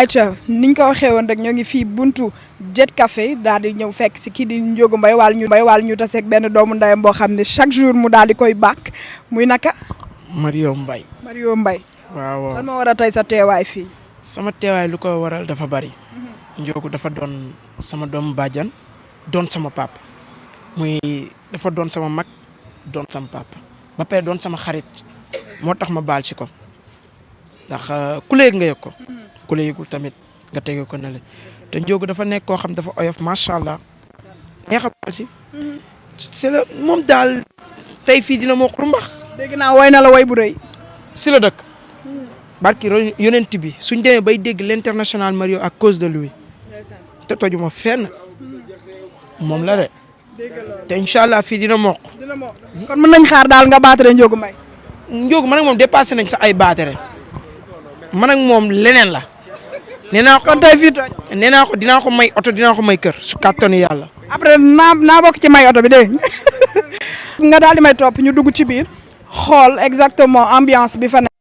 Aïcha niñ ko waxee woon rek ñoo ngi fii buntu Jet Café daal di ñëw fekk si kii di Ndiogou Mbaye wàll ñu taseeg benn doomu ndeyam boo xam ne chaque jour mu daal di koy bàkk muy naka. Mario Mbaye. Mario Mbaye. waaw lan moo war a tey sa teewaay fii. sama teewaay lu ko waral dafa bari. Ndiogou dafa doon sama doomu bàjjan doon sama papa muy dafa doon sama mag doon sama papa ba pare doon sama xarit moo tax ma baal si ko ndax ku la yëg nga yëg ko. ku la yëgul tamit nga tege ko ne le te Ndiogou dafa nekk koo xam dafa oyof macha allah neex a baal si. c'est la moom daal tey fii dina moo xurumbax. dégg naa woy na la woy bu rëy. si la dëkk. barki yonent bi suñ demee bay dégg l'international Mario à cause de lui te tojuma fenn moom la de te incha allah fii dina mokk. kon mën nañ xaar daal nga baatare Ndiogou Mbaye. Ndiogou man ak moom dépassé nañ sax ay baatare man ak moom leneen la. nee naa ko kon tey fii toj. nee naa ko dinaa ko may oto dinaa ko may kër su kàttanu yàlla. après naa bokk ci may oto bi dégg nga daal di may topp ñu dugg ci biir xool exactement ambiance bi fa nekk.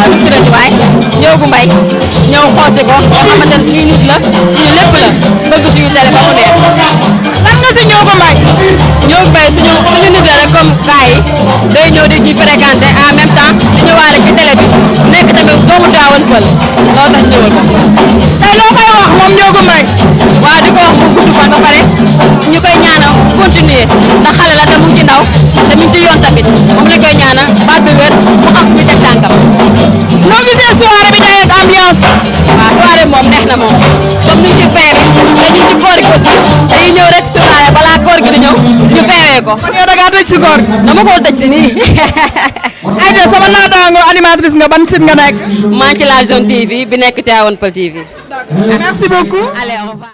Ndiogou Mbaye ñëw xoose ko nga xamante ne suñuy nit la suñu lépp la bëgg suñu télé ba mu neex. lan nga si Ndiogou Mbaye. Ndiogou Mbaye suñu nit la rek comme gars yi day ñëw di ñuy fréquenté en même temps di ñëwaale ci télé bi nekk tamit doomu Tivaouane Peulh loolu tax ñëwal ko. tey loo koy wax moom Ndiogou Mbaye. waaw di ko wax mu gudd fan ba pare ñu koy ñaanal continuer ndax xale la te mu ngi ci ndaw te mu ngi ci yoon tamit moom la koy ñaanal baat bi wér mu xam fu muy teg tànkam. noo gisee soirée bi tey ak ambiance. waaw soirée moom neex na moom comme ñu ngi ci fin bi te ñu ngi ci koor gi aussi dañuy ñëw rek soirée balaa koor gi di ñëw ñu feewee ko. kon yow da ngaa tëj si koor gi. dama koo tëj si nii. Aïcha sama naataango animatrice nga ban site nga nekk. maa ngi ci La Zone TV bi nekk Tivaouane Peulh TV. d'accord merci beaucoup. allez au revoir.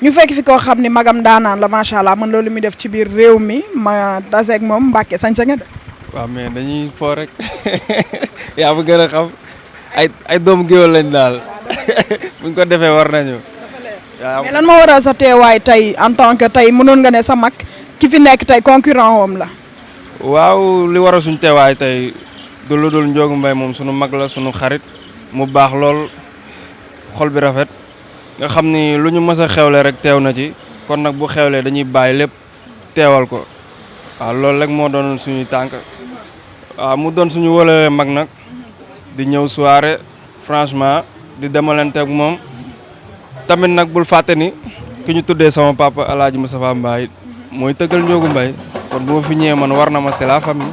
ñu fekk fi koo xam ni magam daanaan la macha allah man loolu mi def ci biir réew mi ma daseeg moom Mbacke sañ-sañ de. waaw mais dañuy foo rek yaa ma gën a xam ay doomu géwél lañ daal buñ ko defee war nañu. mais lan moo waral sa teewaay tey en tant que tey mënoon nga ne sa mag ki fi nekk tey concurrent wam la. waaw li waral suñ teewaay tey du lu dul Ndiogou Mbaye moom sunu mag la sunu xarit mu baax lool xol bi rafet nga xam ni lu ñu mës a xewle rek teew na ci kon nag bu xewlee dañuy bàyyi lépp teewal ko waaw loolu rek moo doon suñuy tànk waaw mu doon suñu wala mag nag di ñëw soirée franchement di demalante ak moom tamit nag bul fàtte ni ki ñu tuddee sama papa El Hadj Moustapha Mbaye mooy tëggal Ndiogou Mbaye kon bu ma fi ñëwee man war na ma c'est la famille.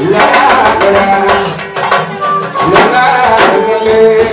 la la la la la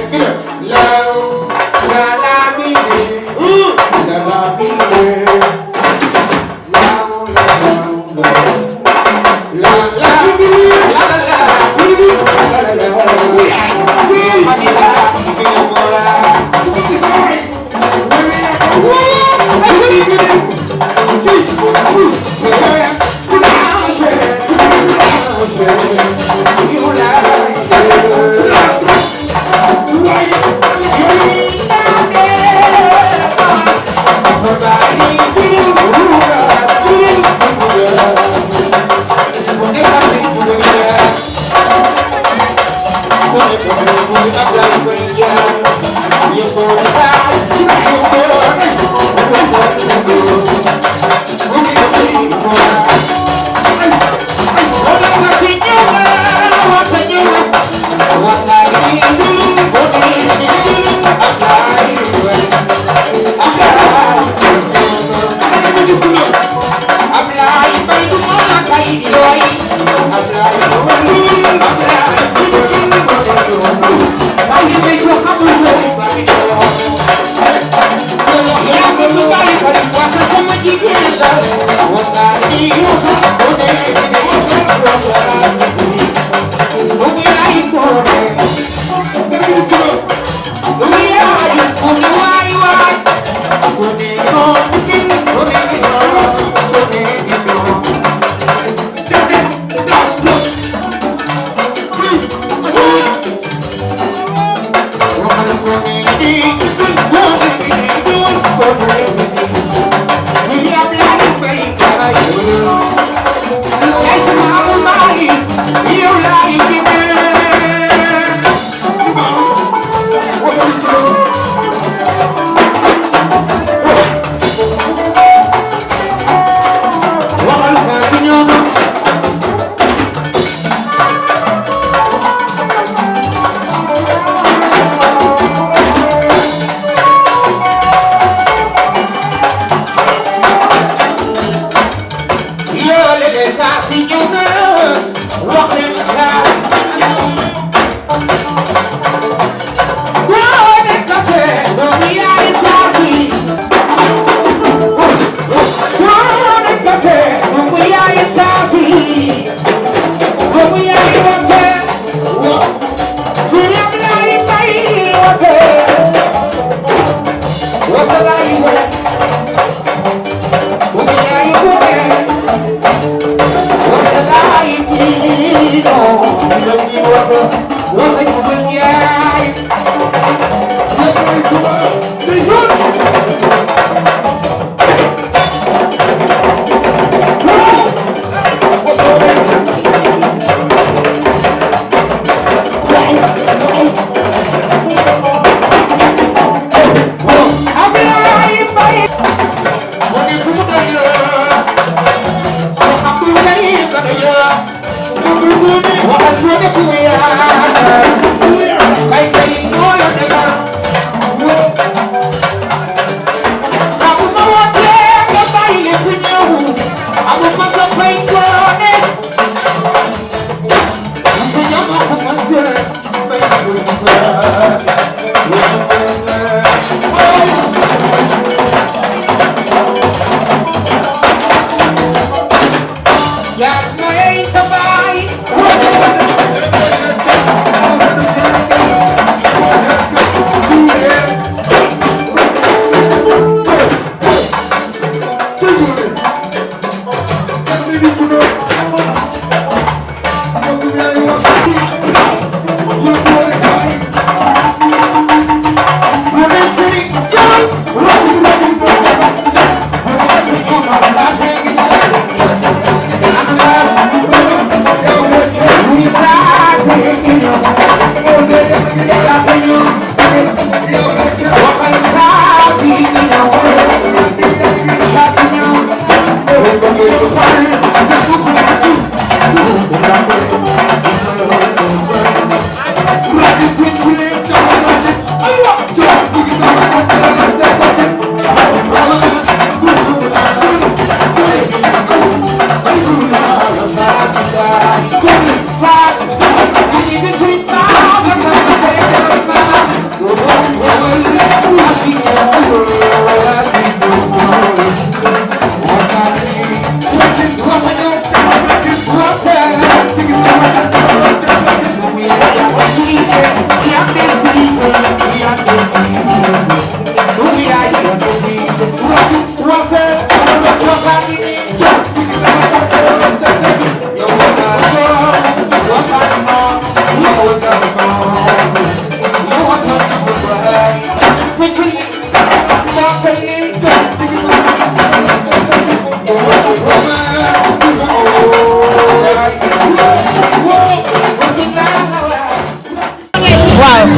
Yeah.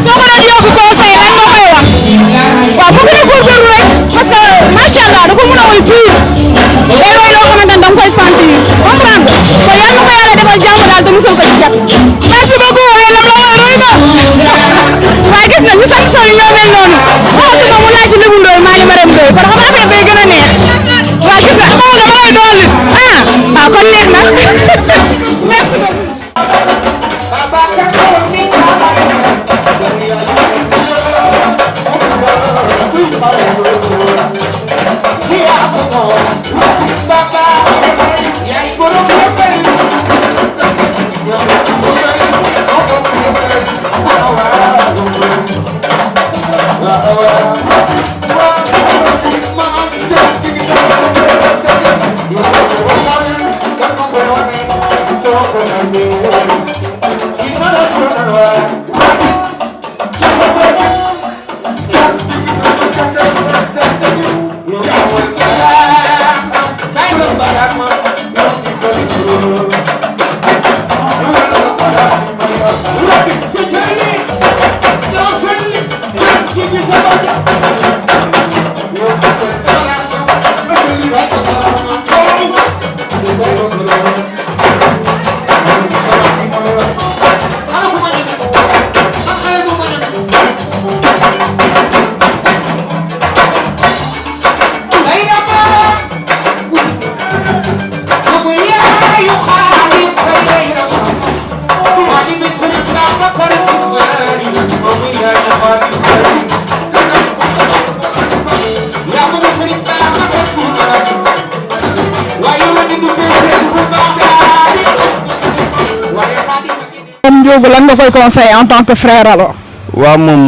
soo ko doon yokk conseil lan moo koy wax. waaw bëgg na góorgóorlu rek parce que macha allah dafa mën a woy pur day woy loo xamante ne da nga koy sentir comprendre nga kon yal na ko yàlla defal jàmm daal te musal ko ci cat. merci beaucoup waaye la ma woy na waaye gis na ñu sax soo yi ñoo mel noonu waxatuma mu laaj ci Lébu Ndoye maa ngi Marème Ndoye kon xam nga affaire bay gën a neex waaye gis na oh dama lay dolli ah kon neex na merci beaucoup. Ndiogou lan nga koy conseiller en tant que frère alors. waaw moom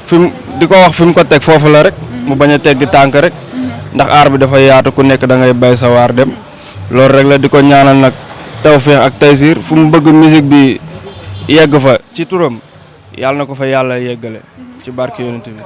fi mu di ko wax fi mu ko teg foofu la rek mu bañ a teggi tànk rek ndax aar bi dafa yaatu ku nekk da ngay bay sa waar dem loolu rek la di ko ñaanal nag tawfeex ak taysiir fu mu bëgg musique bi yegg fa ci turam yàlla na ko fa yàlla yeggale ci barke yonent bi.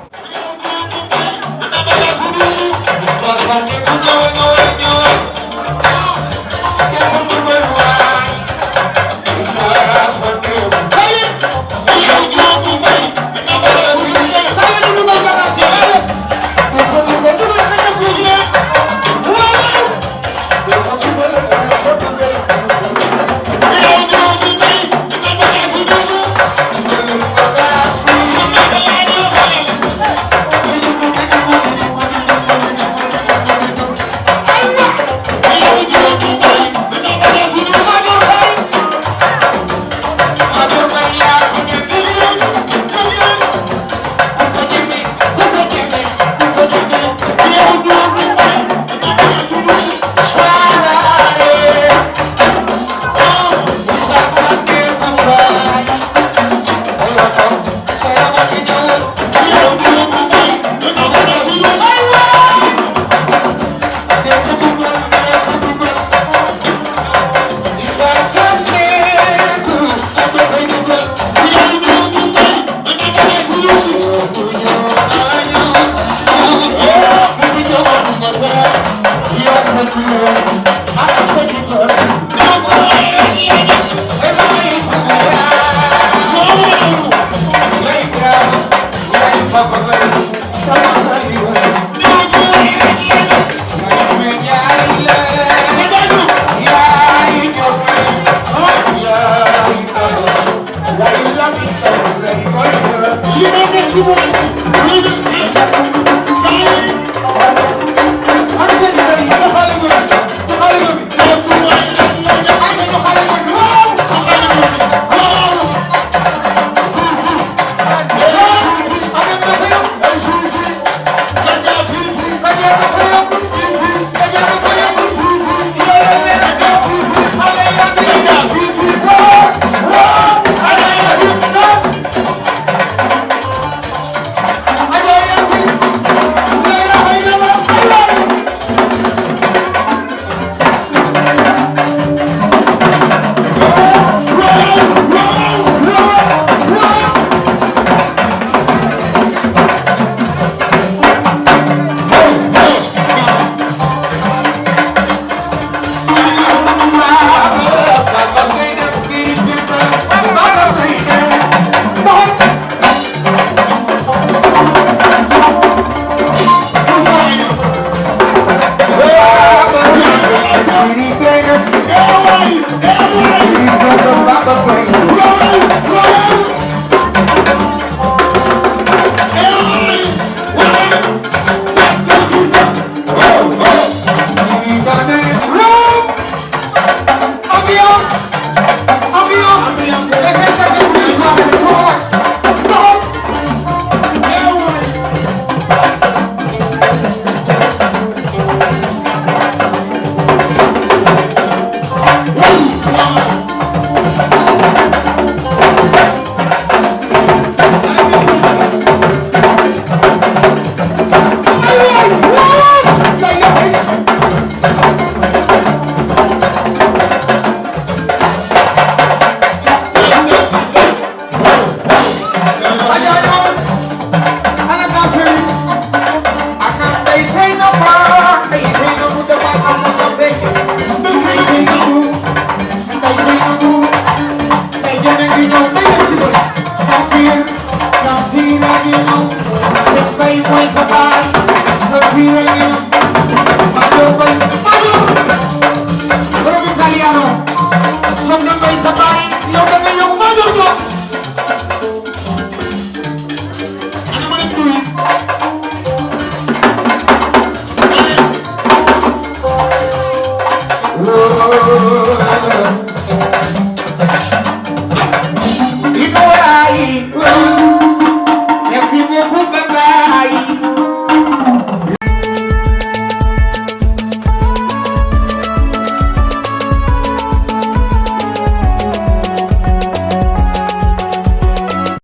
Thank you.